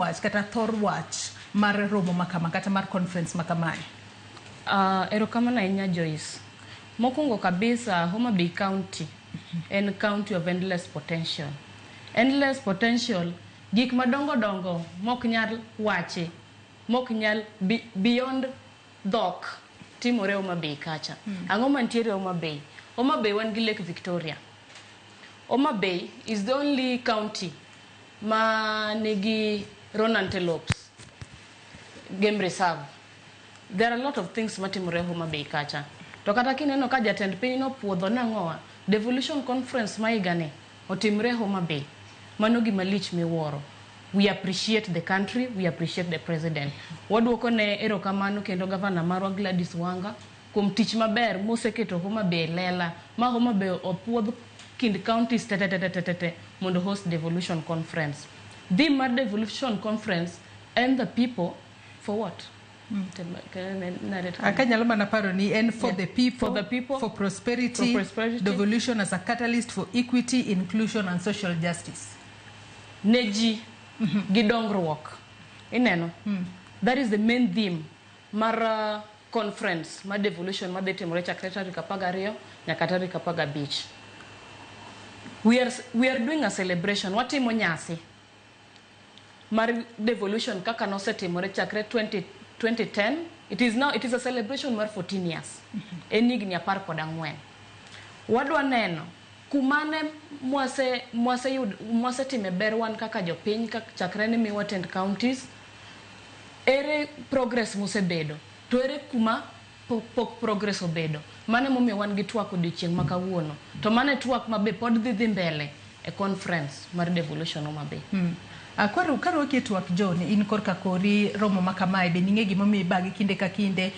Wach kata thor wach mar romo makama kata mar conference makamae. Erokamano ahinya, Joyce. Mokwongo kabisa, Homa Bay County en county of endless potential. Endless potential, gik madongo dongo mok nyal wachi, mok nyal beyond dhok timore Homa Bay kacha. Ang'o mantiere Homa Bay? Homa Bay wan gi Lake Victoria. Homa Bay is the only county ma nigi roan antelopes game reserve. There are a lot of things matimore Homa Bay kacha. To kata kineno ka jatend piny nopuodho nang'owa, devolution conference ma higani otimre Homa Bay. Mano gima lich miwuoro. We appreciate the country, we appreciate the president. Waduoko ne erokamano kendo gavana marwa Gladys Wanga kuom tich maber moseketo Homa Bay e lela ma Homa Bay opuodh kind counties te te te te te te mondo host devolution conference. Theme mar devolution conference en the people for what? Narrate. Akanyalo mana paro ni en for the people, For the people, for prosperity, for prosperity. Devolution as a catalyst for equity, inclusion and social justice. Ne ji gi dongruok ineno, that is the main theme mar conference mar devolution madhi timore chakre tarik 12 nyaka tarik 15. We are doing a celebration, watimo nyasi mar devolution kaka nosetimore chakre 20, 2010. It is now, it is a celebration mar 14 years, en higni 14. Wadwa neno kumane mwase mwaseyud mwasetime ber wan kaka jopiny chakre ne miwa tend counties, ere progress mosebedo to ere kuma pok progress obedo. Mano emomiyo wan gi twak odiochieng' ma kawuono, to mano e twak ma be pod dhi mbele e conference mar devolution Homa Bay. Koro karwaki e twak, John, in korka kori romo ma kamae be ning'e gimomiyo ibage kinde ka kinde.